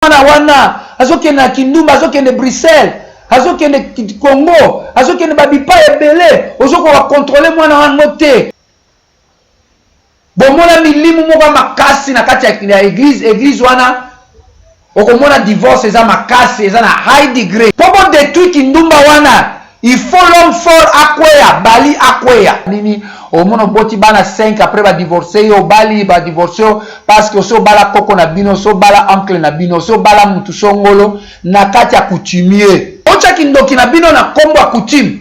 Mwana wana azokende na kindumba, azokende Bruxelles, azokende Congo, azokende ba bipai ebele, ozokoka controle mwana wango te. Bomona milimu moko ya makasi na kati ya eglise, eglise wana okomona divorce eza makasi, eza na high degree. Po bo detruire kindumba wana, il faut l'homme fort akweya, bali akweya. Nini omona oboti bana 5 après ba divorce yo, obali ba divorce yo parce que osi obala koko na bino, osi obala oncle na bino, osi obala mutu songolo na kati ya coutumier. Botya kindoki na bino na kombo ya coutume,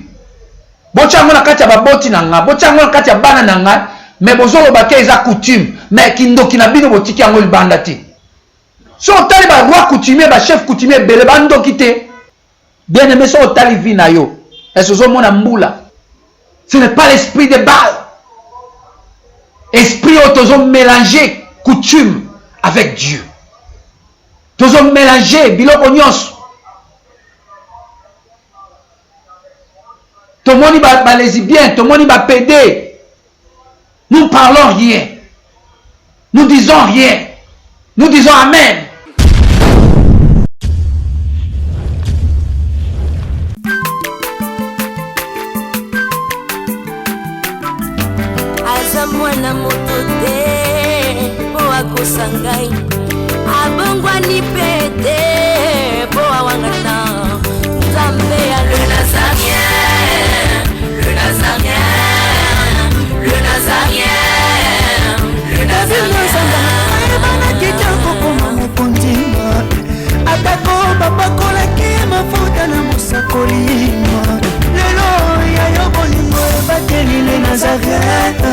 botya yango na kati ya baboti na nga, botya yango na kati ya bana na nga, mais bozoloba ke eza coutume, mais kindoki na bino botiki yango libanda te. So otali ba roi coutumier, ba chef coutumier ebele ba ndoki te. Bien aimé, so otali vie na yo, est-ce ozomona mbula? Ce n'est pas l'esprit de Baal. Esprit oyo tozo mélanger coutume avec Dieu. Tozo mélanger biloko nyonso. Tomoni ba, ba lesbiens, tomoni ba PD. Nous parlons rien. Nous disons rien. Nous disons amen. Aza mwana moto te mpo akosa ngai, abongwani mpe te mpo awangana Nzambe ya le Nazarien, le Nazarien, le Nazarien, le Nazarien. Ayebanaki te akokoma mokonzi, atako bapakolaki ye mafuta na mosakoli. Lelo ya yo bolingo ebateli le Nazareth,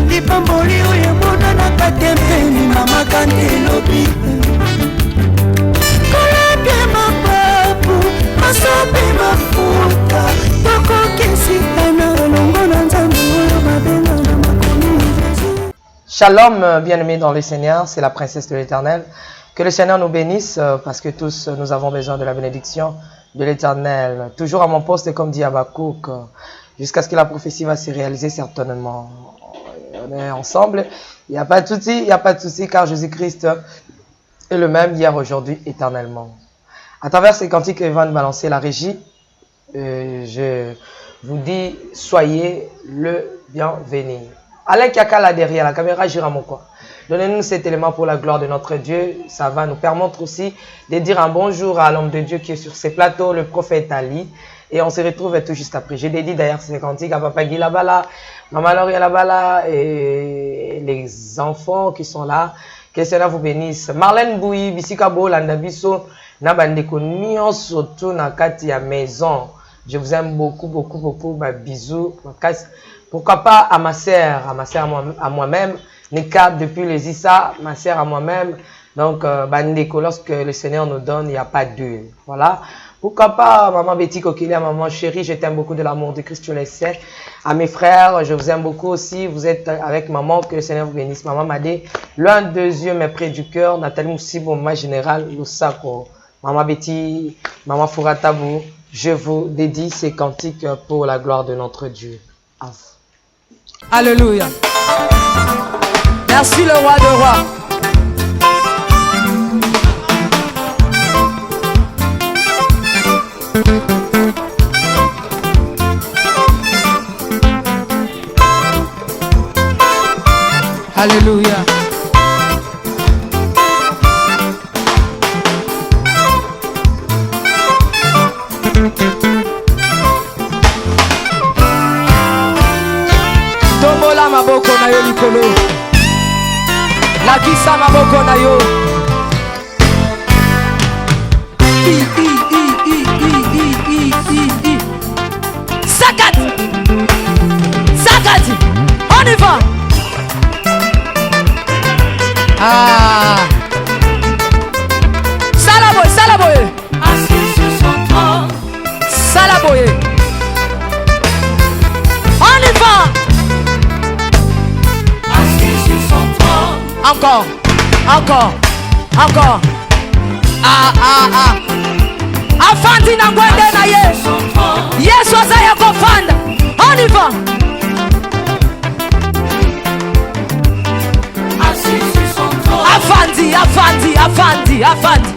lipamboli oyo emonanaka te mpe mama kante elobi kolapia mapapu masope mafuta tokokesitana elongo na Nzambe oyo babenga na makomi Jésus. Shalom, bien-aimés dans le Seigneur, c'est la princesse de l'Éternel. Que le Seigneur nous bénisse, parce que tous nous avons besoin de la bénédiction de l'Éternel. Toujours à mon poste, comme dit Habakkuk, jusqu'à ce que la prophétie va se réaliser certainement. On est ensemble, il n'y a pas de souci, il n'y a pas de souci, car Jésus-Christ est le même hier, aujourd'hui, éternellement. À travers ces cantiques que va nous balancer la régie, je vous dis, soyez le bienvenu. Alain Kiakala derrière la caméra, Jiramoka. Donnez-nous cet élément pour la gloire de notre Dieu. Ça va nous permettre aussi de dire un bonjour à l'homme de Dieu qui est sur ces plateaux, le prophète Ali. Et on se retrouve tout juste après. J'ai dédié d'ailleurs ces cantiques à Papa Guy Labala, Maman Laurie Labala et les enfants qui sont là. Que cela vous bénisse. Marlène Bouy, Bisika Bolanda Biso, na bandeko nyonso surtout na kati ya maison. Je vous aime beaucoup, beaucoup, beaucoup. Bah, bisous. Pourquoi pas à ma sœur, à ma sœur, à moi-même, Nika depuis les Issa, ma sœur à moi-même. Donc, bandeko, lorsque le Seigneur nous donne, il n'y a pas d'huile. Voilà. Pourquoi pas maman Betty Coquelia, maman chérie, je t'aime beaucoup de l'amour de Christ, tu le sais. À mes frères, je vous aime beaucoup aussi. Vous êtes avec maman, que le Seigneur vous bénisse. Maman Madé, l'un des yeux mais près du cœur. Nathalie Moussibo, ma générale, Lusako. Maman Betty, maman Fouratabou, je vous dédie ces cantiques pour la gloire de notre Dieu. À vous. Alléluia. Merci le roi de rois. Alléluia. Tombola maboko na yo likolo. Lakisa maboko na yo. I, I, I, I, I, I, I, I, I. Sakati. Sakati. On y va. Ah. Salaboy, salaboy. Assis sur son trône. Salaboy. On y va. Assis sur son trône. Encore, encore, encore. Ah, ah, ah. Afandi na ngwende na ye. Assis sur son trône. Yesu aza ya kofanda. On y va. Assis sur son trône. Afandi, afandi, afandi, afandi.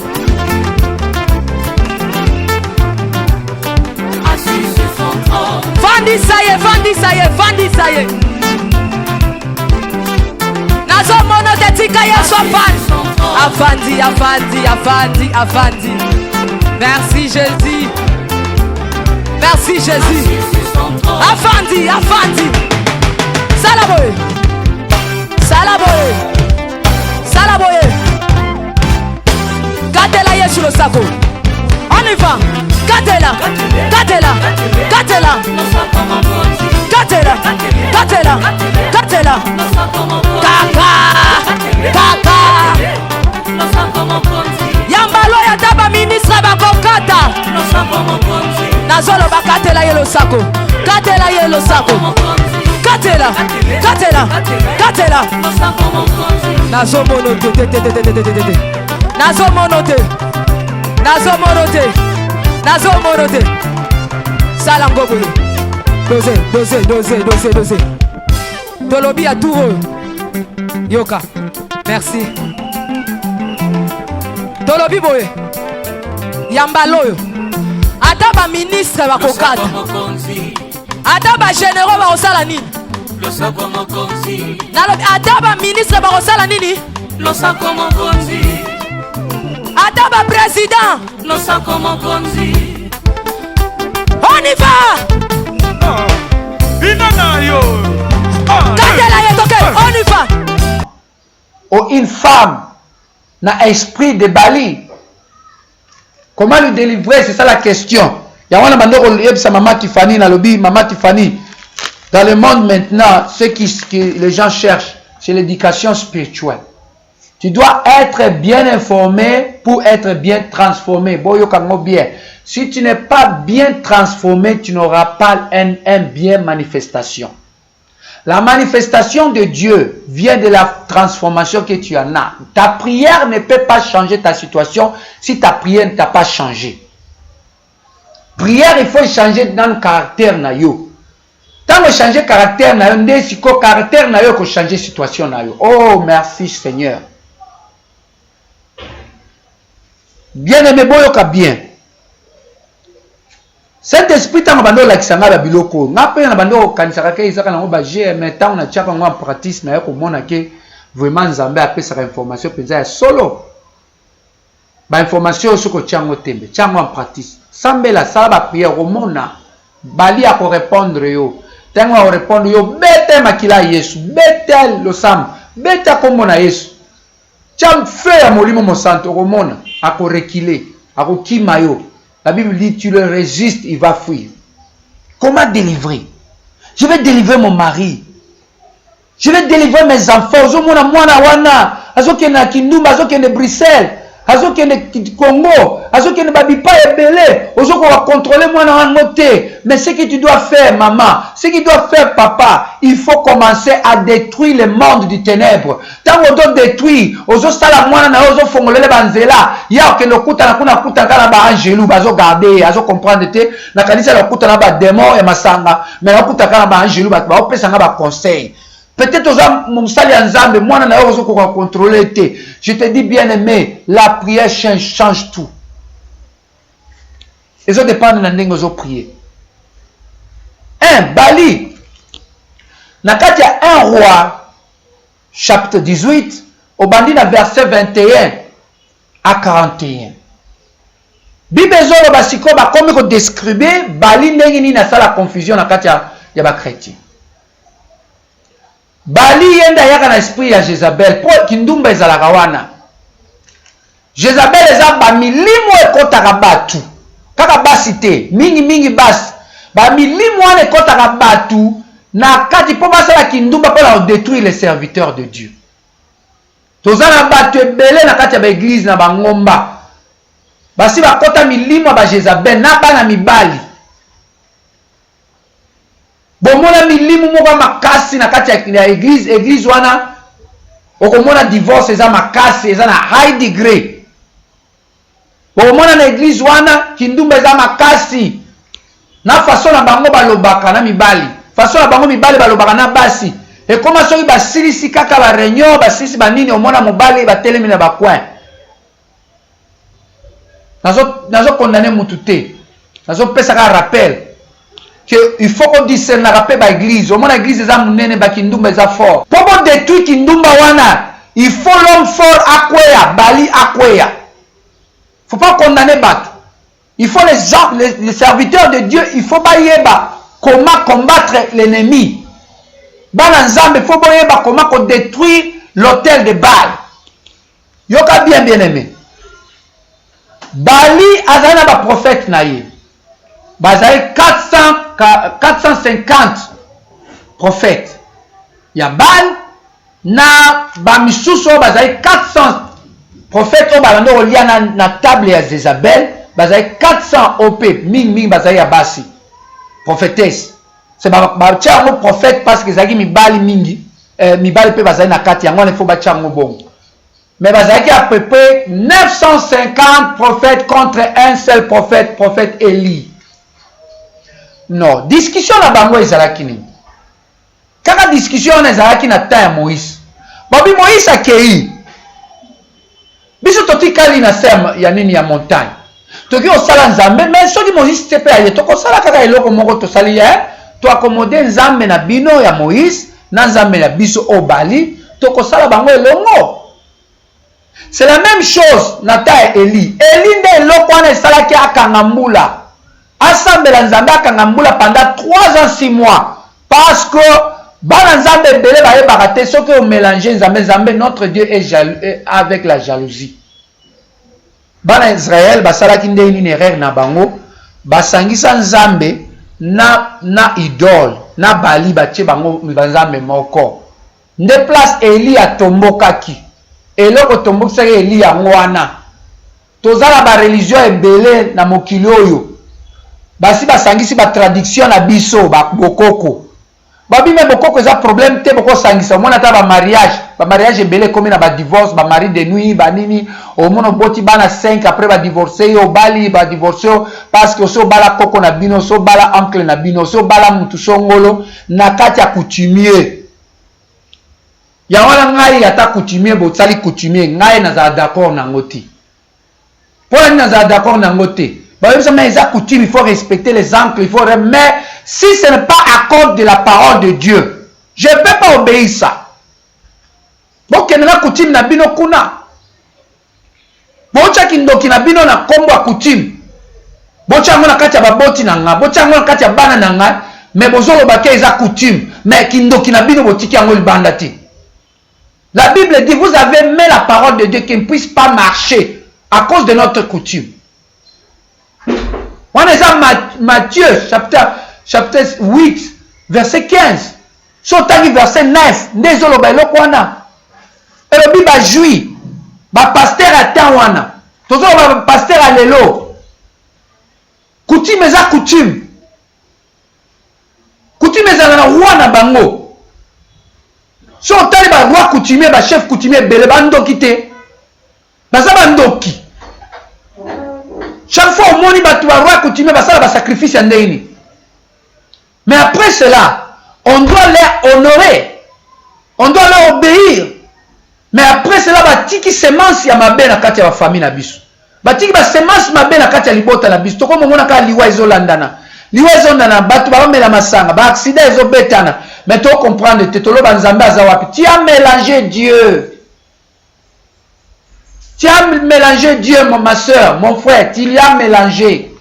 Vandisa ye, vandisa ye, vandisa ye. Nazomona te, tika Yesu afandi. Afandi, afandi, afandi, afandi. Merci Jésus. Merci Jésus. Afandi, afandi. Sala boye. Sala boye. Sala boye. Katela Yesu losako. On y va. Katela. Katela. Katela. Katela. Katela. Katela. Kaka. Kaka. Yambalo ya ta ba ministre bakokata. Nazoloba katela ye losako. Katela ye losako. Katela. Katela. Katela. Nazomono te te te te te te te te. Nazomono te. Nazomono te. Nazomono te. Sala ngo boye. Dose, dose, dose, dose, dose. Tolobi ya tour oyo. Yoka. Merci. Tolobi boye. Ya mbala oyo. Ata ba ministre bakokata. Ata ba généraux bakosala nini? Nalobi ata ba ministre bakosala nini? Losako mokonzi. Ata ba président. Losako mokonzi. On y va. Bina na yo. Katela ye toke, on y va. Ou une femme na esprit de Bali. Comment lui délivrer? C'est ça la question. Yango wana bando koyebisa mama Tiffany, nalobi mama Tiffany, dans le monde maintenant, ce qui, ce que les gens cherchent, c'est l'éducation spirituelle. Tu dois être bien informé pour être bien transformé. Boyoka ngo bien. Si tu n'es pas bien transformé, tu n'auras pas un bien manifestation. La manifestation de Dieu vient de la transformation que tu en as. Ta prière ne peut pas changer ta situation si ta prière ne t'a pas changé. Prière, il faut changer dans le caractère na yo. Tant que changer caractère na yo, nde siko caractère na yo ko changer situation na yo. Oh, merci Seigneur. Bien-aimé, boyoka bien. Saint Esprit tango abandi kolakisa ngai ba biloko oyo, ngai pe na bandi kokanisaka ke ezaka nango ba jeux, mais tango na tiaka yango en practice naye komona ke vraiment Nzambe apesaka information penza ya solo. Ba information oyo soki otia yango tembe, tia yango en practice. Sambela, sala ba prière, okomona Bali ako repondre yo. Tango ako repondre yo, beta makila ya Yesu, beta losambo, beta kombo na Yesu. Tia feu ya Molimo Mosantu, okomona ako reculer, akokima yo. La Bible dit tu le résistes, il va fuir. Comment délivrer? Je vais délivrer mon mari. Je vais délivrer mes enfants. Ozomona mwana wana azokende na Kindumba, azokende Bruxelles, azokende Congo, azokende ba bipai ebele, ozokoka contrôler mwana wana te. Mais ce que tu dois faire maman, ce que tu dois faire papa, il faut commencer à détruire le monde du ténèbre. Tango ozo detruire, ozo sala mwana na yo, ozo fongolele ba nzela, ye akokende kokutana kuna akutana kaka na ba angelu bazo garder ye, azo comprendre te, nakanisi akokutana na ba demons ya masanga, mais akokutana kaka na ba angelu bato baopesa nga ba conseils. Peut-être oza mosali ya Nzambe, mwana na yo ozo koka contrôler te. Je te dis bien aimé, la prière change, change tout. Ezo dépendre na ndenge ozo prier. Un Bali na kati ya un roi Chapitre 18, obandi na verset 21 à 41. Bible ezoloba sikoyo bakomi ko describer Bali ndenge nini asala confusion na kati ya, ya ba chretien. Bali ye nde ayaka na esprit ya Jezabel po kindumba ezalaka wana. Jezabel eza ba milimo ekotaka batu kaka basi te mingi mingi basi ba milimo wana ekotaka batu na kati po basala kindumba pona ko detruire les serviteurs de Dieu. Toza na batu ebele na kati ya ba eglise na ba ngomba basi bakota milimo ya ba Jezabel na bana mibali. Bomona milimu moko ya makasi na kati ya eglise, eglise wana okomona divorce eza makasi, eza na high degree. Okomona na eglise wana kindumba eza makasi na façon na bango balobaka na mibali, façon na bango mibali balobaka na basi. Ekoma soki basilisi kaka ba reunion, basilisi ba nini, omona mobali batelemi na ba coin. Nazo nazo condamner mutu te. Nazo pesa kaka rappel. Que il faut ko discernaka pe ba eglise, omona eglise eza munene ba kindumba eza fort. Po bo detruire kindumba wana il faut l'homme fort akweya, Bali akweya. Faut pas condamner batu. Il faut les gens, les, les serviteurs de Dieu, il faut bayeba comment combattre l'ennemi. Bana Nzambe, faut boyeba comment ko détruire l'autel de Baal. Yoka bien bien aimé. Bali azali na ba prophète na ye. Bazali 400, 450 prophètes ya Baal na ba misusu oyo bazali 400 prophètes oyo balandi kolia na, na table ya Zezabel bazali 400 oyo mpe mingi mingi bazali ya basi prophétesse se batia yango prophète parce que ezalaki mibali mingi eh, mibali mpe bazali na kati yango wana ifo batia yango bongo. Mais bazalaki à peu près 950 prophètes contre un seul prophète, prophète Élie. Non, discussion na bango ezalaki nini? Kaka discussion wana ezalaki na temps ya Moïse. Babi Moïse akei. Biso totikali na se ya nini ya montagne. Toki kosala Nzambe, mais soki Moïse te pe aye, tokosala kaka eloko moko tosali ye, to accommoder Nzambe na bino ya Moïse na Nzambe na biso oyo Bali, tokosala bango elongo. C'est la même chose na temps ya Elie. Elie nde eloko wana esalaki akanga mbula. Asambela Nzambe akanga mbula pendant 3 ans 6 mois. Parce que bana Nzambe ebele bayebaka te soki o mélanger Nzambe, Nzambe notre Dieu est jaloux, est avec la jalousie. Bana Israël basalaki ndenge nini erreur na bango? Basangisa Nzambe na na idole na Bali batie bango ba Nzambe moko. Nde place Elie atombokaki. Eloko etombokisaki Elie yango wana. Toza na ba religion ebele na mokili oyo. Basi basangisi ba traduction na biso ba bokoko. Babi mais bokoko eza problème te boko sangisa omona ata ba mariage ba mariage ebele ekomi na ba divorce ba mari de nuit ba nini omona oboti bana 5 après ba divorce yo obali ba divorce yo parce que osi obala koko na bino osi obala oncle na bino osi obala mutu songolo na kati ya coutumier yango wana ngai ata coutumier bosali coutumier ngai nazala d'accord na yango te. Pona nini nazala d'accord na yango te? Bayebisa mais eza coutume, il faut respecter les oncles, il faut mais si ce n'est pas à cause de la parole de Dieu, je ne peux pas obéir ça. Bokende na coutume na bino kuna. Botya kindoki na bino na kombo ya coutume. Botya yango na kati ya baboti na nga, botya yango na kati ya bana na nga, mais bozoloba ke eza coutume, mais kindoki na bino botiki yango libanda te. La Bible dit, vous avez mis la parole de Dieu qui ne puisse pas marcher à cause de notre coutume. On est à Matthieu, chapitre, chapitre 8, verset 15. So otangi verset 9, nde ezoloba eloko wana. Elobi ba juif, ba pasteur ya temps wana. Tozoloba ba pasteur ya lelo. Coutume eza coutume. Coutume ezala na roi na bango. So otali ba roi coutumier, ba chef coutumier ebele ba ndoki te. Baza ba ndoki. Chaque fois omoni bato ba roi coutumier basala ba sacrifice ya ndenge nini. Mais après cela, on doit les honorer. On doit leur obéir. Mais après cela batiki semence ya mabe na kati ya ba famille na biso. Batiki ba semence mabe na kati ya libota na biso. Tokomi komona kaka liwa ezolandana. Liwa ezondana, bato baomela masanga, ba accident ezobetana. Mais to comprendre te, toloba Nzambe aza wapi? Tu as mélangé Dieu. Tu as mélangé Dieu, ma soeur, mon frère, tu l'as mélangé.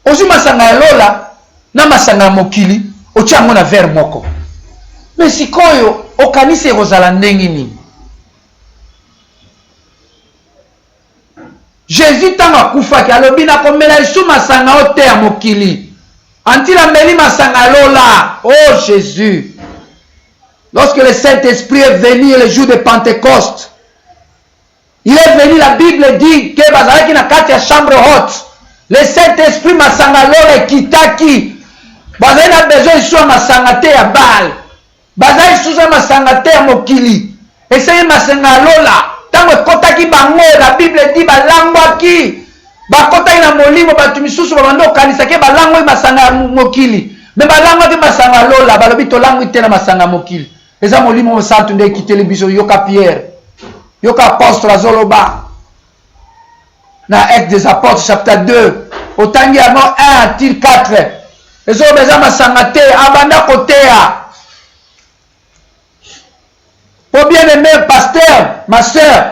Ozwi masanga ya lola na masanga ya mokili, otie yango na verre moko. Mais sikoyo okanisi ekozala ndenge nini? Jesus ntango akufaki alobi nakomela lisusu masanga oyo te ya mokili antila ameli masanga ya lola. Oh Jesus, lorsque le Saint-Esprit est venu le jour de Pentecoste, Il est venu, la Bible dit que bazalaki na kati ya chambre haute. Le Saint-Esprit masanga lola ekitaki. Bazali na besoin lisusu ya masanga te ya Baal. Bazali lisusu ya masanga te ya mokili. Esengi masanga ya lola. Ntango ekotaki bango, la Bible dit balangwaki. Bakotaki na molimo, bato misusu babandi kokanisa ke balangwaki masanga ya mokili. Me balangwaki masanga ya lola, balobi tolangwi te na masanga ya mokili. Eza molimo mosantu nde ekiteli biso. Yoka Pierre, yoka apostre azoloba na Actes des Apôtres chapitre 2. Otangi yango 1 til 4. Ezoloba eza masanga te, abanda koteya. Po bien aime pasteur, ma soeur,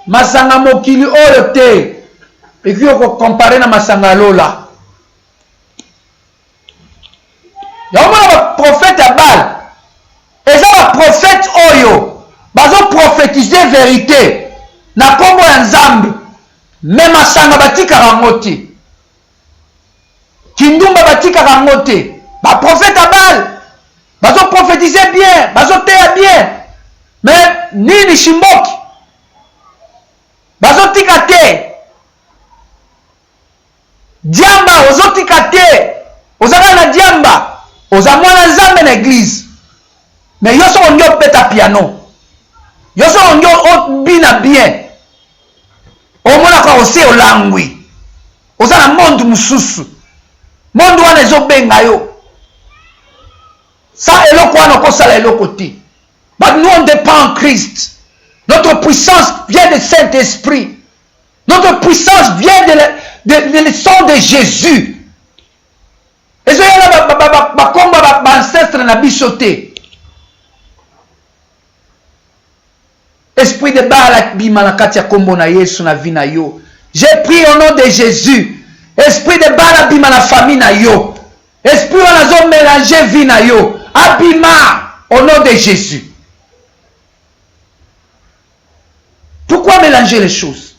masanga mokili oyo te. Ekoki ko comparer na masanga ya lola. Yango mona ba prophète ya Baal eza ba prophète oyo bazo prophétiser verite na kombo ya Nzambe mais masanga batikaka yango te. Kindumba batikaka yango te. Ba prophète ya Baal bazo prophétiser bien, bazo teya bien mais nini shimboki bazo tika te. Diamba ozo tika te oza kaka na diamba oza mwana nzambe na eglise mais yo soki olingi obeta piano yo soki olingi obina bien omonaka ose olangwi oza na monde mosusu monde wana ezobenga yo sa eloko wana okosala eloko te but nous on dépend en Christ notre puissance vient de Saint Esprit Notre puissance vient de, la, de, de, le sang de Jésus. ezoya na bakombo ba, ba, ba na biso te esprit de Baal abima na kati ya kombo na Yesu na vie na yo. J'ai pris au nom de Jésus. Esprit de Baal abima na famille na yo. Esprit wana azo mélanger vie na yo. Abima au nom de Jésus. Pourquoi mélanger les choses?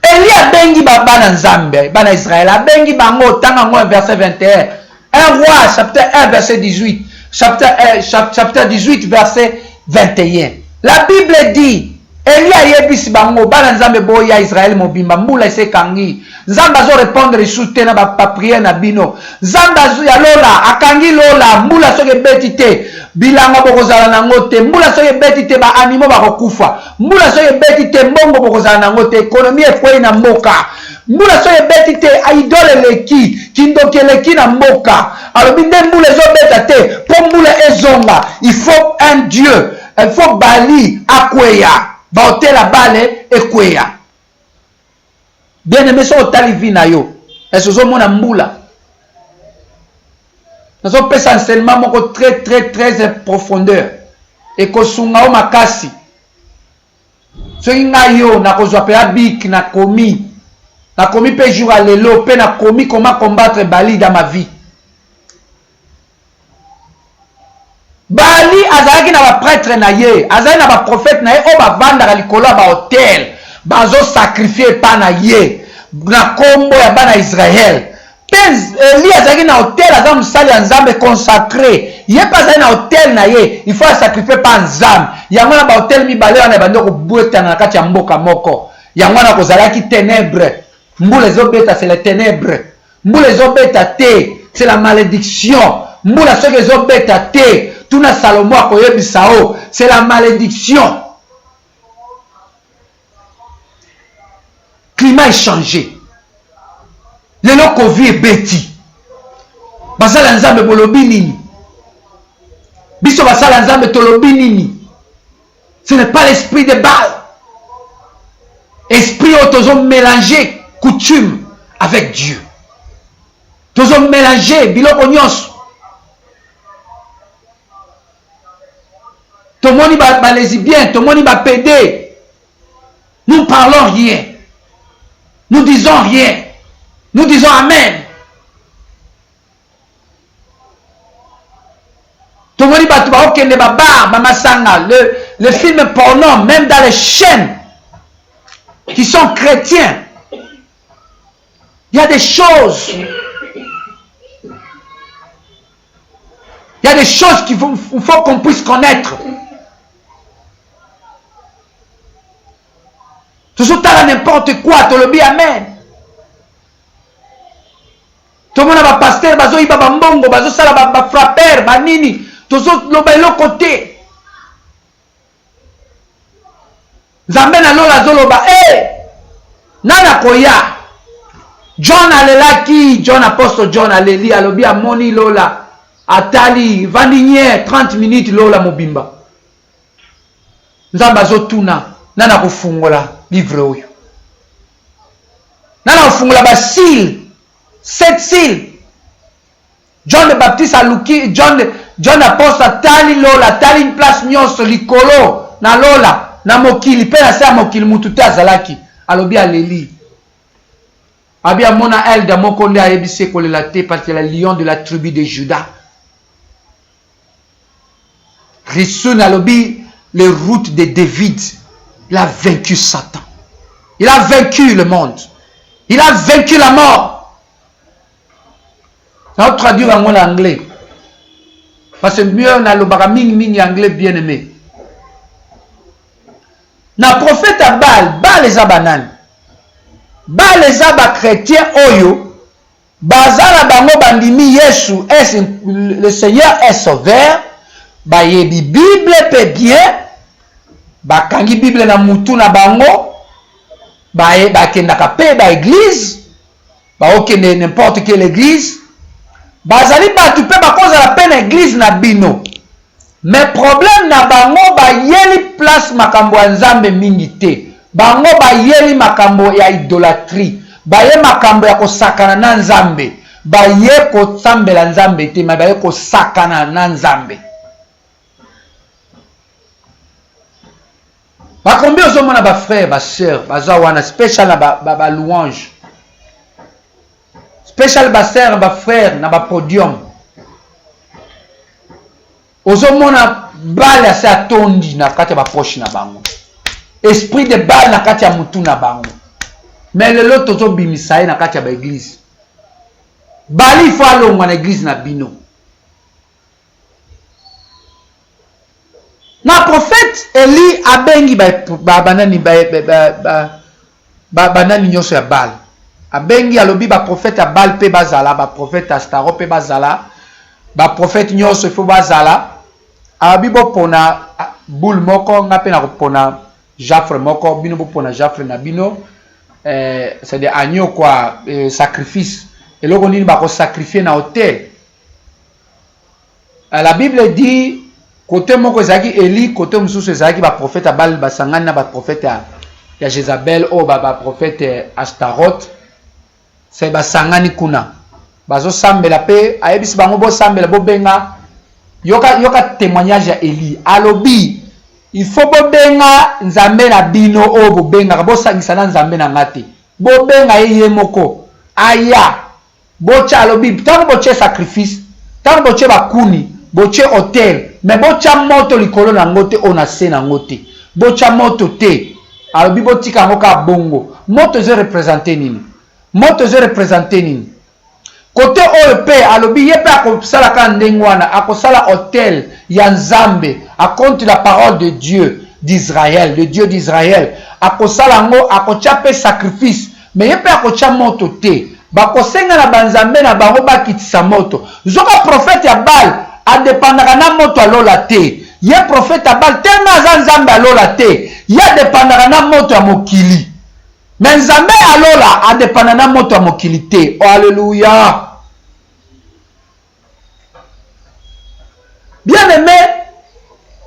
Eli abengi ba bana Nzambe, bana Israël, abengi bango tanga ngo verset 21. 1 roi chapitre 1 verset 18, chapitre 1, chapitre 18 verset 21. La Bible dit Eli ayebisi bango bana Nzambe boya Israël mobimba mbula esi ekangi. Nzambe azo répondre lisusu te na ba, ba prière na bino. Nzambe ya lola akangi lola mbula soki ebeti te bilanga bokozala nango te mbula soki ebeti te ba animaux bakokufa mbula soki ebeti te mbongo bokozala nango te ekonomi ekwei na mboka mbula soki ebeti te idole eleki kindoki eleki na mboka alobi nde mbula ezobeta te mpo mbula ezonga il faut un dieu il faut bali akweya baotela bale ekweya Bien aime soki otali vie na yo est-ce ozomona mbula? Nazopesa enseignement moko très très très profondeur ekosunga yo makasi. Soki ngai yo nakozwa mpenza bic nakomi nakomi mpe jour ya lelo mpe nakomi comment combattre Bali dans ma vie. Baali azalaki na ba pretres na ye, azali na ba prophètes na ye oyo bavandaka likolo ya ba autels, bazo sacrifier epa na ye na kombo ya bana Israël. Pe Elie azalaki na autel, aza mosali ya Nzambe consacre, ye pe azali na autel na ye, il faut a sacrifier pa Nzambe. Yango wana ba autels mibale wana ebandi kobwetana na kati ya mboka moko. Yango wana kozalaki tenèbres, mbula ezobeta c'est les tenèbres. Mbula ezo beta te c'est la malediction mbula soki ezo beta te tuna Salomon akoyebisa o c'est la malediction climat echange lelo kovi ebeti basala nzambe bolobi nini biso basala nzambe tolobi nini ce n'est pas l'esprit de Baal esprit oyo tozo mélanger coutume avec Dieu tozo mélanger biloko nyonso tomoni ba, ba lesbien tomoni ba pede nous parlons rien nous disons rien nous disons amen tomoni bato baokende ba bar ba masanga le, le film porno même dans les chaînes qui sont chrétiens il y a des choses il y a des choses qu'il faut, faut qu'on puisse connaître tozotala n'importe quoi tolobi amen Tomona ba pasteur bazo yiba ba mbongo, bazo sala ba, ba frapper, ba nini, tozo loba eloko te. Nzambe na lola azo loba eh hey, nani akoya? John alelaki, John apostle John aleli, alobi amoni lola, atali, vandi nye 30 minutes lola mobimba. Nzambe azotuna nani akofungola livre oyo? Nani akofungola ba seal? Sept seal. John the Baptiste aluki John John apostle atali lola atali place nyonso likolo na lola na mokili mpe na se ya mokili mutu te azalaki alobi aleli abi amona elda moko nde ayebisi ye kolela te parce que la lion de la tribu de Judas Risun alobi les routes de David il a vaincu Satan il a vaincu le monde il a vaincu la mort nao traduire yango na anglais parce que mieux nalobaka mingi mingi anglais bien aimé na prophète ya Baal Baal eza banani Baal eza ba chrétien oyo baza na bango bandimi Yesu est le Seigneur est sauveur bayebi Bible pe bien bakangi Bible na mutu na bango bakendaka pe ba eglise Bakokende n'importe quelle eglise. Bazali batu pe bakozala pe na eglise na bino. Mais problème na bango bayeli place makambo ya Nzambe mingi te. Bango bayeli makambo ya idolatrie. Baye makambo ya kosakana na Nzambe. Baye kosambela Nzambe te mais baye kosakana na Nzambe. Ba combien ozo mona ba frère ba sœur baza wana special na ba, ba, ba louange special ba sœur ba frère na ba podium ozo mona bale ase atondi na kati ya ba poche na bango esprit de bale na kati ya mutu na bango mais lelo tozo bimisa ye na kati ya ba eglise bali faut alongwa na eglise na bino Na prophète Elie abengi ba ba banani ba ba ba banani nyonso ya Baal. Abengi alobi ba prophète ya Baal pe bazala, ba prophète ya Astaro pe bazala, ba prophète nyonso il faut bazala. Alobi bopona boule moko, nga pe nakopona jafre moko, bino bopona jafre na bino. Eh, c'est-à-dire agneau quoi, eh, sacrifice. Eloko nini bako sacrifier na autel. Ah, la Bible dit kote moko ezalaki Eli, kote mosusu ezalaki ba prophète ya Baal basangani na ba prophète ya, ya Jezabel oyo ba, ba prophète Ashtaroth se basangani kuna bazosambela mpe ayebisi bango bosambela bobenga yoka, yoka témoignage ya Eli alobi il faut bobenga nzambe na bino oyo bobengaka bosangisa na nzambe na nga te bobenga ye ye moko aya Botia alobi tango botie sacrifice tango botie ba kuni botie autel mais botia moto likolo na yango te oyo na se na yango te botia moto te alobi botika yango kaka bongo moto ezo represente nini moto ezo represente nini kote oyo pe alobi ye pe akosala kaka ndenge wana akosala autel ya nzambe akonte la parole de Dieu d'Israël le Dieu d'Israël akosala yango akotia pe sacrifice Mais ye pe akotia moto te. Bakosenga na ba nzambe na bango bakitisa moto. Nzoka prophète ya Baal a dependaka na moto ya lola te. Ye prophète ya Baal tellement aza nzambe ya lola te, ye a dependaka na moto ya mokili. Mais nzambe ya lola a dependa na moto ya mokili te. Oh alleluia! Bien aime,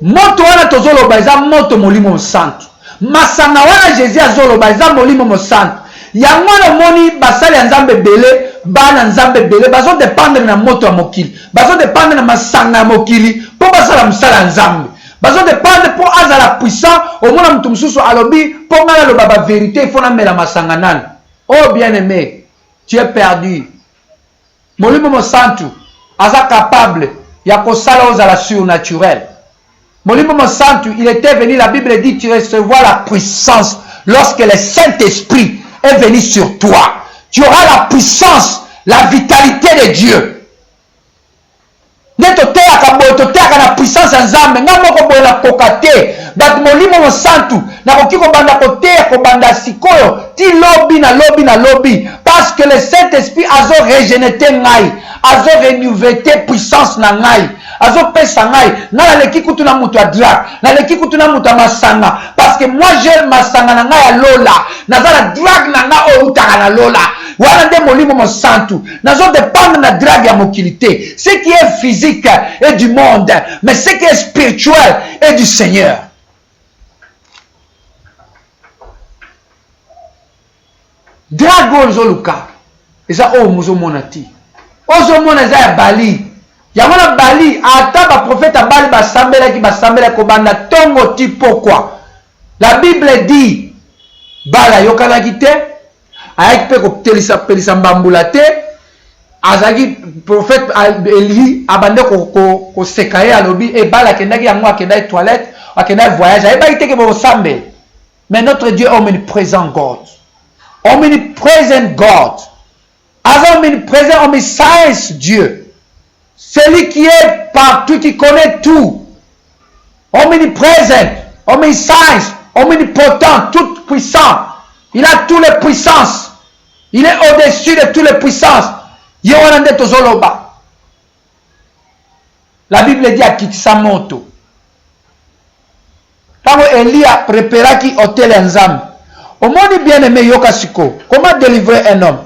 moto wana tozoloba eza moto molimo mosantu. Masanga wana Jesus azoloba eza molimo mosantu. Yango wana omoni basali ya Nzambe ebele, bana Nzambe ebele bazo dependre na moto ya mokili, bazo dependre na masanga ya mokili mpo basala mosala ya Nzambe. Bazo dependre mpo azala puissant. Omona moto mosusu alobi mpo ngai naloba ba verite il faut namela masanga nanu. Oh bien aime, tu es perdu. Molimo Mosantu aza capable ya kosala ozala surnaturel. Molimo Mosantu, il etait venu, la Bible dit, tu recevras la puissance lorsque le Saint-Esprit est venu sur toi. Tu auras la puissance, la vitalité de Dieu. Nde toteyaka boye, toteyaka na puissance ya Nzambe. Nga moko boye nakoka te. But Molimo Mosantu, nakoki kobanda koteya kobanda sikoyo ti lobi na lobi na lobi, parce que le Saint Esprit azo regenete ngai, azo renuvete puissance na ngai, azo pesa ngai. Nga naleki kutu na moto ya drague, naleki kutu na moto ya masanga, parce que moi j'ai masanga na ngai ya lola, naza na drague na ngai oyo eutaka na lola. Wana nde Molimo Mosantu. Nazo dependre na drague ya mokili te. Ce qui est physique est du monde, mais ce qui est spirituel est du Seigneur. Drague oyo ozoluka eza oyo mozomona te. Ozomona eza ya Bali. Yango na Bali ata ba prophète ya Bali basambelaki basambelaki kobanda tongo ti pokwa. La Bible dit Bala ayokanaki te, ayaki mpe kotelisa pelisa mbambula te, azalaki prophète Eli abande koseka ye alobi e Bala akendaki yango akendaki toilette akendaki voyage ayebaki te ke bokosambela. Mais notre Dieu omnipresent God. Omnipresent God. Aza omnipresent, omniscience Dieu. Celui qui est partout, qui connaît tout. Omnipresent, omniscience, omnipotent, tout puissant. Il a toutes les puissances. Il est au-dessus de toutes les puissances. Ye wana nde tozoloba. La Bible dit akitisa moto. Tango Elie a preparaki autel ya Nzambe. Omoni bien aime yoka sikoyo. Comment delivrer un homme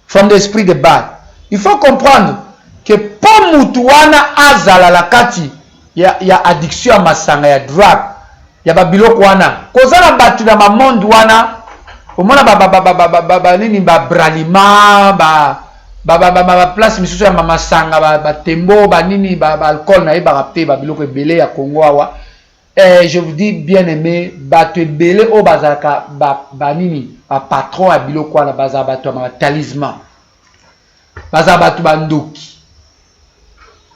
from the esprit de Baal? Il faut comprendre que po mutu wana azala la kati ya, ya addiction ya masanga ya drug ya ba biloko wana koza na batu na ba monde wana omona ba ba ba ba ba ba ba nini ba bralima ba ba ba ba ba place misusu ya masanga ba ba tembo ba nini ba ba alcool nayebaka te ba biloko ebele ya Congo awa eh, je vous dis bien aimé bato ebele oyo bazalaka ba ba nini ba patron ya biloko wana bazala bato ya ba talisman bazala bato ba ndoki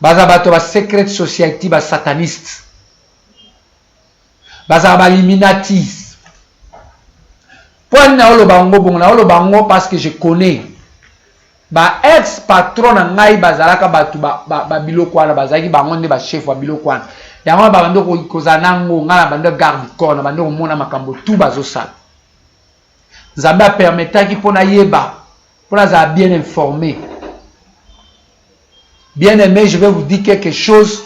bazala bato ya ba secret society ba sataniste bazala ba illuminatis mpo nini naoloba yango bongo naoloba yango parce que je connais ba ex patron na ngai bazalaka bato ba biloko wana bazalaki bango nde ba chef ya biloko wana yango wana babandi kozala nango ngai na bandi garde corps na bandi komona makambo tout bazosala nzambe apermetaki mpo nayeba mpo nazala bien informé. Bien aimé, je vais vous dire quelque chose.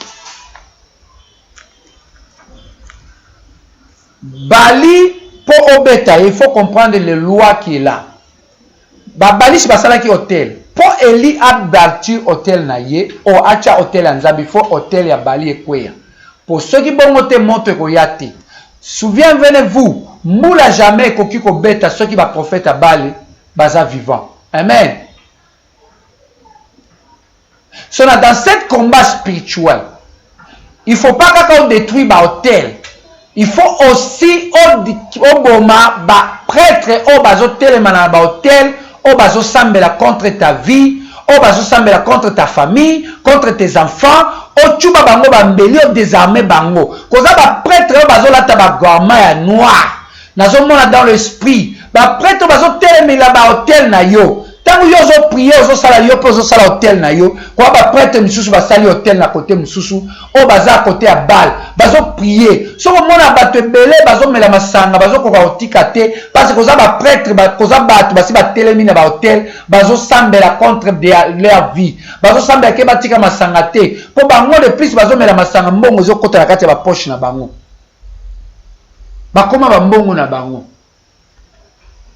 Bali po obeta, il faut comprendre les lois qui est là. Ba balisi basalaki hôtel. Po Eli aberture hôtel na ye, o atia hôtel ya Nzambe, il faut hôtel ya Bali ekweya. Po soki bongo te moto ekoya te. Souviens-vous, mbula jamais ekoki kobeta soki ba prophète ya Bali baza vivant. Amen. So na dans cette combat spirituel, il faut pas kaka o détruire ba hôtel. Il faut aussi oboma ba prêtre oyo bazotelema na ba hôtel oyo bazosambela contre ta vie, oyo bazosambela contre ta famille, contre tes enfants, otuba bango bambeli o désarmer bango. Koza ba prêtre oyo bazolata ba garment ya noir. Nazomona dans l'esprit ba prêtre oyo bazotelemela ba hôtel na yo. Tango yo ozo prier ozosala yo mpe ozosala hotel na yo, koa ba prêtre misusu basali hotel na kote mosusu oyo baza kote ya bal bazo prier. Soki omona bato ebele bazomela masanga bazokoka kotika te parce koza ba prêtre ba, koza bato basi batelemi na ba hotel bazosambela contre leur vie, bazosambela ke batika masanga te mpo bango de plus bazomela masanga mbongo ezokota na kati ya ba poche na bango, bakoma ba mbongo na bango.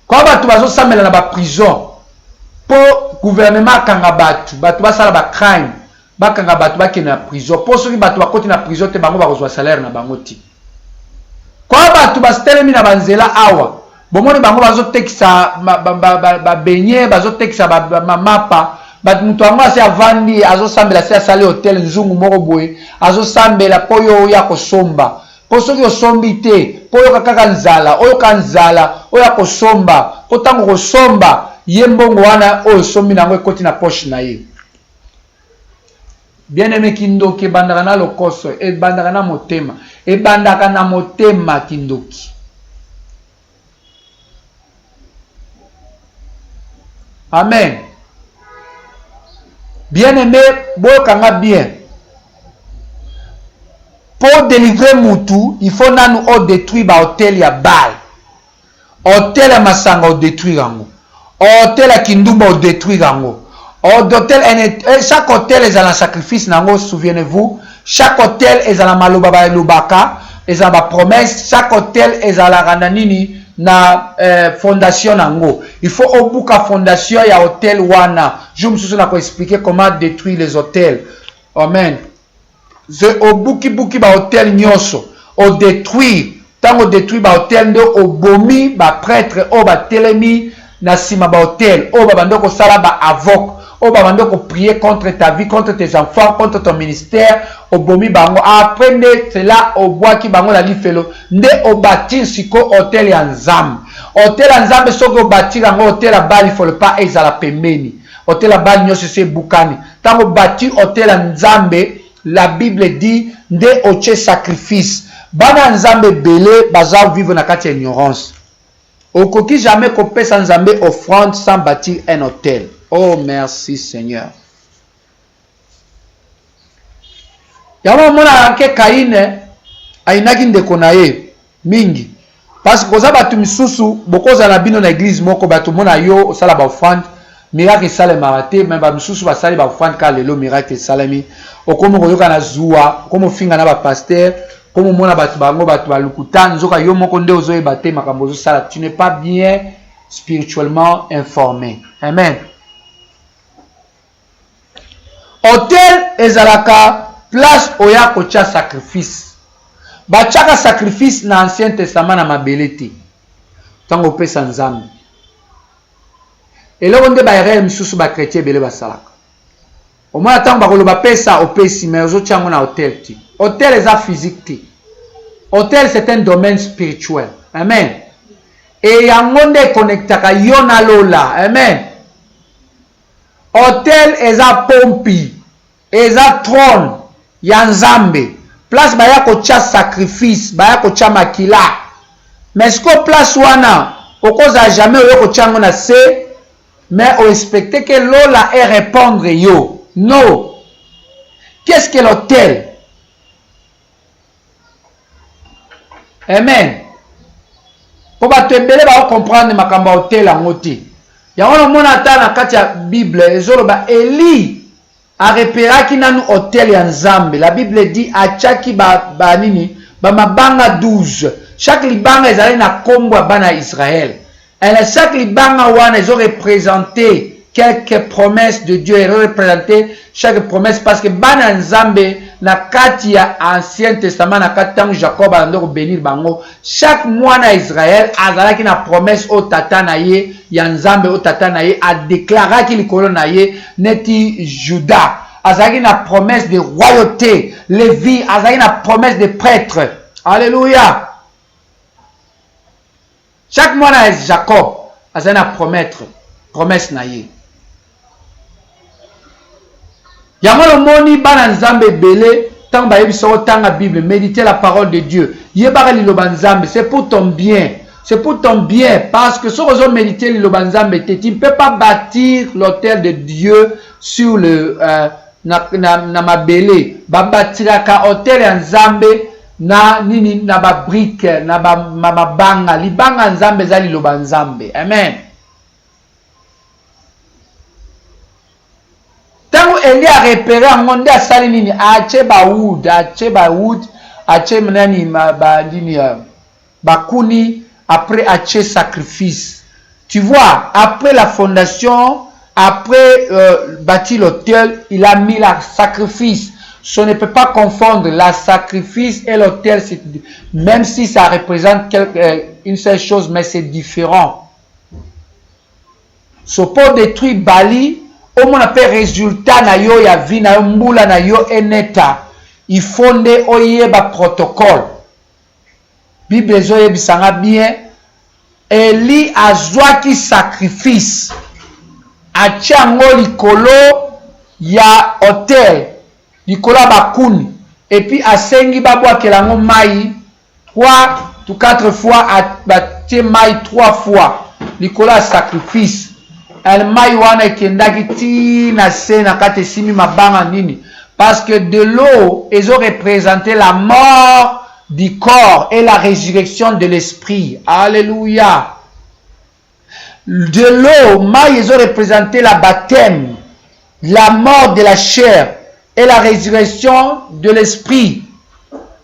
Kwa bato bazosambela na ba prison po gouvernement akanga bato, bato basala ba crime, bakanga bato bakende na prison po soki bato bakoti na prison te bango bakozwa salaire na bango te. Kwa bato bastelemi na banzela awa bomoni bango bazotekisa babenye, bazotekisa mamapa, bato moto yango asi avandi azosambela, asi asali hotel nzungu moko boye azosambela po yo oya kosomba. Po soki osombi te, po oyoka kaka nzala, oyoka nzala, oya kosomba, po tango okosomba, ye mbongo wana oyo osombi na yango ekoti na poche na ye. Bien aime, kindoki ebandaka na lokoso, ebandaka na motema, ebandaka na motema kindoki. Amen. Bien aime, boyoka nga bien. Po delivrer mutu, il faut nanu o detruire ba hotel ya Baal. Hotel ya masanga o detruire yango. Hotel ya kindumba o detruire yango. Hotel, chaque hotel ezala na sacrifice na yango, souvenez-vous. Chaque hotel ezala maloba ba lobaka, ezala ba promesse. Chaque hotel ezalaka na nini na fondation na yango. Il faut obuka fondation ya hotel wana. Jour mosusu na ko expliquer comment detruire les hotels. Amen. Ze obuki buki ba hotel nyonso, o detruire. Ntango odetruire bahotel nde obomi bapretre oyo batelemi na nsima bahotel oyo babandi kosala ba avoc oyo babandi koprier contre ta vie, contre tes enfants, contre ton ministère. Obomi bango, après nde cela obwaki bango na lifelo, nde obatir siko hotel ya Nzambe. Hotel ya Nzambe, soki obatir yango, hotel ya Bali faut pas ezala pembeni. Hotel ya Bali nyonso esi ebukani. Ntango obatir hotel ya Nzambe, la Bible dit nde otie sacrifice. Bana ya Nzambe ebele baza vivre na kati ya ignorance. Okoki jamais kopesa Nzambe offrande sans bâtir un hôtel. Oh merci Seigneur. Yango omonaka ke Kaine ayinaki ndeko na ye mingi, parce que koza bato misusu bokozala na bino na eglise moko, bato mona yo osala ba offrande, miracle esalemaka te, mais ba misusu basali ba offrande kaka lelo miracle esalemi. Okomi koyoka na zuwa, okomi ofinga na ba pasteur, okomi omona bato bango bato balukuta, nzoka yo moko nde ozoyeba te makambo ozosala. Tu n'es pas bien spirituellement informé. Amen. Hotel ezalaka place oya kotia sacrifice. Batiaka sacrifice na Ancien Testament na mabele te. Ntango opesa Nzambe eloko nde ba erreur misusu ba chrétien ebele basalaka. Omona ntango bakoloba pesa, opesi, mais ozotia yango na hotel te. Hotel eza physique te. Hotel, c'est un domaine spirituel. Amen. E yango nde econnectaka yo na lola. Amen. Hotel eza pompi, eza trone ya Nzambe, place baya kotia sacrifice, baya kotia makila. Mais sikoyo place wana okozala jamais oye kotia yango na se, mais o expecte que lola e répondre yo. No. Qu'est-ce que l'hôtel? Amen. Po bato ebele bako comprendre makambo ya hotel yango te. Yango nomona ata na kati ya Bible ezoloba Eli areperaki nanu hotel ya Nzambe. La Bible dit atiaki ba, ba nini, ba mabanga 12. Chaque libanga ezalaki na kombo ya bana ya Israël. Et chaque libanga wana ezo représenter quelques promesses de Dieu, ezo représenter chaque promesse, parce que bana Nzambe na kati ya Ancien Testament, na kati tango Jacob alando ko bénir bango, chaque mwana Israël azalaki na promesse o tata na ye ya Nzambe, o tata na ye a déclaraki likolo na ye, neti Judas azalaki na promesse de royauté, Lévi azalaki na promesse de prêtre. Alléluia. Chaque mwana ya Jacob azali na promettre promesse na ye. Yango lomoni bana Nzambe ebele ntango bayebisa otanga Bible, méditer la parole de Dieu, yebaka liloba Nzambe, c'est pour ton bien. C'est pour ton bien, parce que soki ozo méditer liloba Nzambe te, tu ne peux pas bâtir l'autel de Dieu sur le na mabele. Babatiraka autel ya Nzambe na nini? Na ba brique, na ba mabanga. Libanga Nzambe eza liloba Nzambe. Amen. Ntango Eli arepere yango nde asali nini? Atie ba wood, atie ba wood, atie nani, ba nini, bakuni, après atie sacrifice. Tu vois, après la fondation, après bâti l'autel, il a mis la sacrifice. Ce ne peut pas confondre la sacrifice et l'autel, même si ça représente une seule chose, mais c'est différent. So po détruire Bali, omona pe résultat na yo ya vie na yo, mbula na yo eneta, il faut nde oyeba protocole. Bible ezoyebisa nga bien, Eli azwaki sacrifice, atie yango likolo ya autel, likolo ya bakuni, et puis asengi babwakela yango mai 3 to 4 fois, batie mai 3 fois likolo ya sacrifice. El mai wana ekendaki ti na se na kati, esimbi mabanga nini, parce que de l'eau ezo représenter la mort du corps et la résurrection de l'esprit. Alléluia. De l'eau, mai ezo représenter la baptême, la mort de la chair et la résurrection de l'esprit.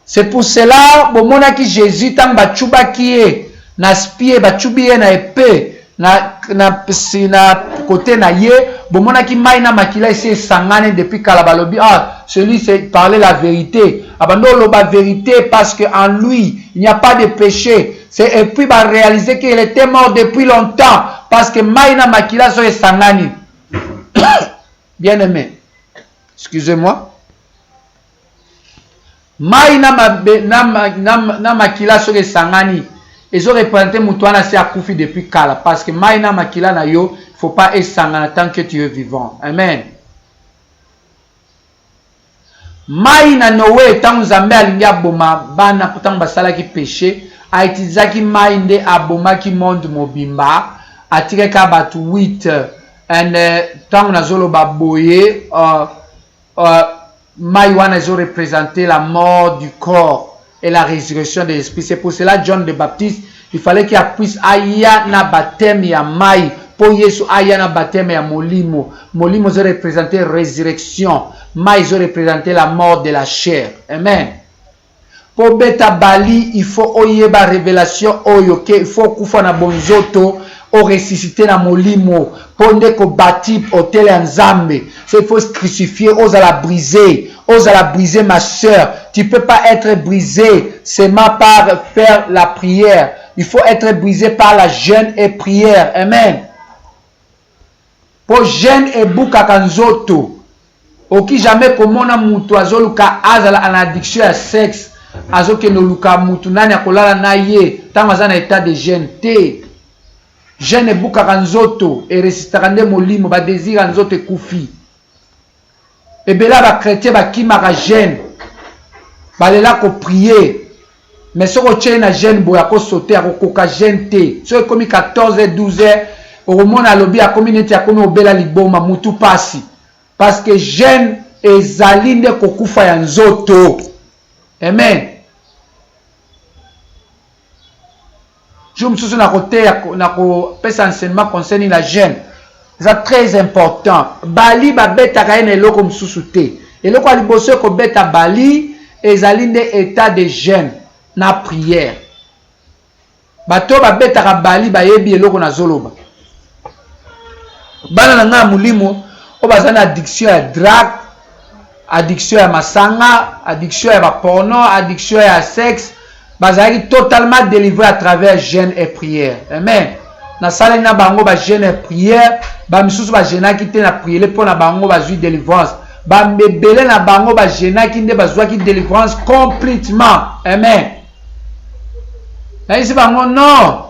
C'est pour cela bomonaki Jésus ntango bachubaki ye na spie, bachubi ye na épée. na, na, si, na kote na ye bomonaki mai na makila esi esangani depuis kala balobi ah celui c'est parler la vérité abandi oloba vérité parce que en lui il n'y a pas de péché c'est et puis ba réaliser qu'il était mort depuis longtemps parce que mai na makila so esangani bien aimé excusez-moi Mayi na mabe na, na, na makila soki esangani ezo represente mutu wana asi akufi depuis kala parce que mayi na makila na yo faut pas esangana tant que tu es vivant. Amen. Mayi na Noe ntango Nzambe alingi aboma bana ntango basalaki peche autilisaki mayi nde abomaki monde mobimba atikaki kaka bato 8 and ntango nazoloba boye uh, Mayi wana ezo representer la mort du corps et la resurrection de l'esprit. C'est pour cela John le Baptiste, il fallait qu'il puisse aya na baptême ya mayi po Yesu aya na baptême ya molimo. Molimo ezo representer resurrection, mayi ezo representer la mort de la chair. Amen. Po obeta Bali il faut oyeba revelation oyo ke il faut okufa na bonzoto o ressusciter na molimo po nde ko batir autel ya Nzambe so il faut se crucifier ozala brise ozala brise ma soeur tu peux pas etre brise seulement par faire la prière il faut etre brise par la jeune et prière amen Po jeune ebukaka nzoto. Oki jamais komona mutu azoluka azala na addiction ya sexe azokende oluka mutu nani akolala na ye tango aza na etat de jeune te. Jeune ebukaka nzoto e resistaka nde molimo ba desir ya nzoto ekufi. Ebele ya ba chretien bakimaka jeune balela ko prier mais soki otie ye na jeune boye ako sauter akokoka jeune te soki ekomi 14 heures 12 heures okomona alobi akomi neti akomi obela liboma mutu pasi parce que jeune ezali nde kokufa ya nzoto amen Jour mosusu nakoteya nakopesa enseignement concerning la jeune eza très important. Bali babetaka ye na eloko mosusu te. Eloko ya liboso ekobeta bali ezali nde etat de jeune na prière. Bato oyo babetaka bali bayebi eloko nazoloba. Bana na ngai ya molimo oyo baza na addiction ya drague, addiction ya masanga, addiction ya ba porno, addiction ya sexe, bazalaki totalement delivré à travers jeûne et prière. Amen. Nasalaki na bango ba jeûne et prière, ba misusu ba jeûnaki te na priere mpo na bango bazwi délivrance. Ba ebele na bango ba jeûnaki nde bazwaki délivrance complètement. Amen. Nayebisi bango non.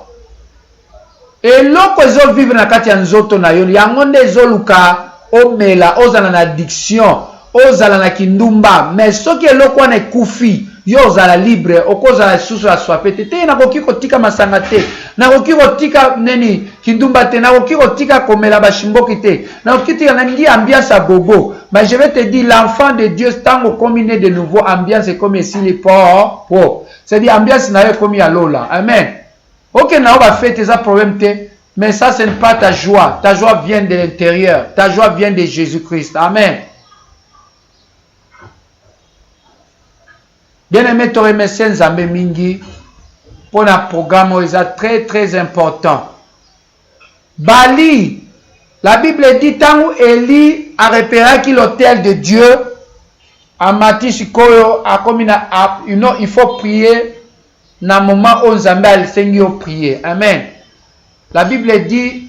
Eloko ezo vivre na kati ya nzoto na yo yango nde ezoluka omela, ozala na addiction, ozala na kindumba mais soki eloko wana ekufi yo ozala libre okozala lisusu assoiffe te te nakoki kotika masanga te nakoki kotika nini kindumba te nakoki kotika komela ba shimboki te nakoki tika nalingi ambiance ya gogo mais je vais te dire l'enfant de Dieu tango okomi ne de nouveau ambiance ekomi esili po po c'est à dire ambiance na yo ekomi ya lola amen Ok nao ba fete eza problème te mais ça ce n'est pas ta joie ta joie vient de l'intérieur ta joie vient de Jesus Christ amen bien aimé to remercier Nzambe mingi pona programme oyo eza très très important Bali la Bible dit tango Elie a reperaki l'autel de Dieu amati sikoyo akomi na you know, il faut prier na moment oyo Nzambe asengi yo prier. Amen. La Bible dit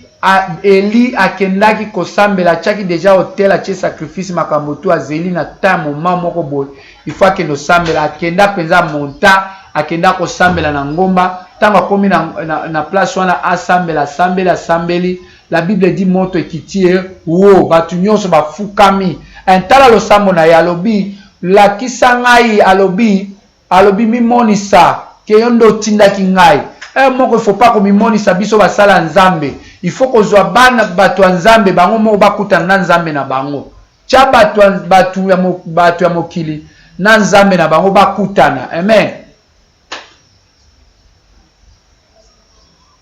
Eli akendaki kosambela, atiaki deja autel, atie sacrifice, makambo tout, azeli na temps moment moko boye, il faut akende osambela. Akenda mpenza monta, akenda kosambela na ngomba. Ntango akomi na, na, na place wana asambela, asambeli, asambeli. La Bible dit moto ekiti ye, wo, bato nyonso bafukami. Tala losambo na ye, alobi, lakisa ngai, alobi, Alobi mimonisa ke yo nde otindaki ngai. Heure moko il faut pas komimonisa biso basali ya Nzambe. Il faut kozua bana batu ya Nzambe bango moko bakutana na Nzambe na bango. Tia batu batu ya batu ya mokili na Nzambe na bango bakutana. Amen.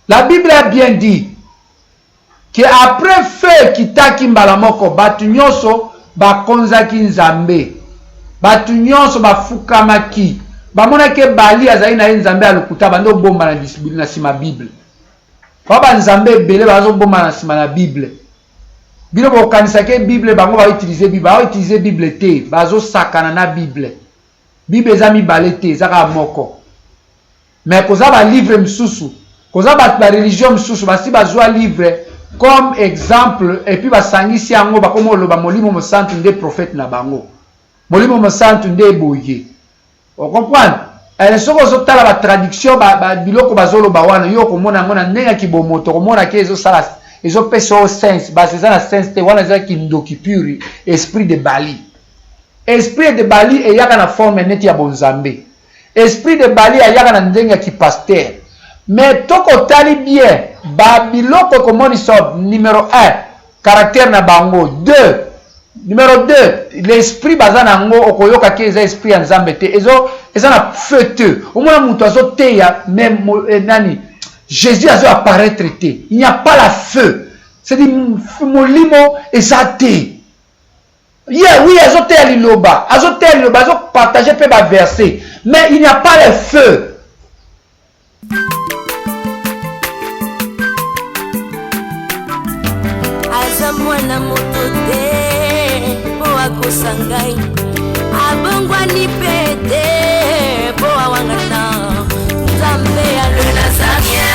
La Bible a bien dit Que après feu ekitaki mbala moko batu nionso bakonzaki Nzambe batu nionso bafukamaki bamonaki ke Bali azali na ye Nzambe ya lokuta abandi obomba na sima bible. Ba ba nzambe ebele bazoboma na nsima na Bible. Bino bokanisa ke Bible bango ba utiliser Bible, ba utiliser Bible te, bazosakana na Bible. Bible eza mibale te, eza kaka moko. Mais koza ba livre misusu, koza bato ba religion misusu basi bazwa livre comme exemple et puis basangisi yango bakoma oloba Molimo Mosantu nde prophète na bango. Molimo Mosantu nde boye. O comprendre? Eh, soki ozotala ba traduction ba, ba biloko bazoloba wana yo okomona yango na ndenge ya kibomoto, okomona ke ezosala ezopesa yo sense, basi eza na sense te, wana eza kindoki pure, esprit de Bali. Esprit de Bali eyaka na forme neti ya bonzambe. Esprit de Bali ayaka na ndenge ya kipasteur. Mais tokotali bien ba biloko ekomonisa numero 1 caractère na bango, 2 Numero 2, l'esprit baza na yango okoyoka ke eza esprit ya Nzambe te. Ezo eza na feu te. Omona mutu azo teya mais eh, nani Jésus azo apparaître te. Il n'y a pas la feu. C'est dit molimo eza te. Yeah, oui, azo teya liloba, azo teya liloba, azo partager pe ba verset. Mais il n'y a pas le feu. Aza mwana moto te mpo akosa ngai, abongwani mpe te mpo awangana Nzambe ya lola.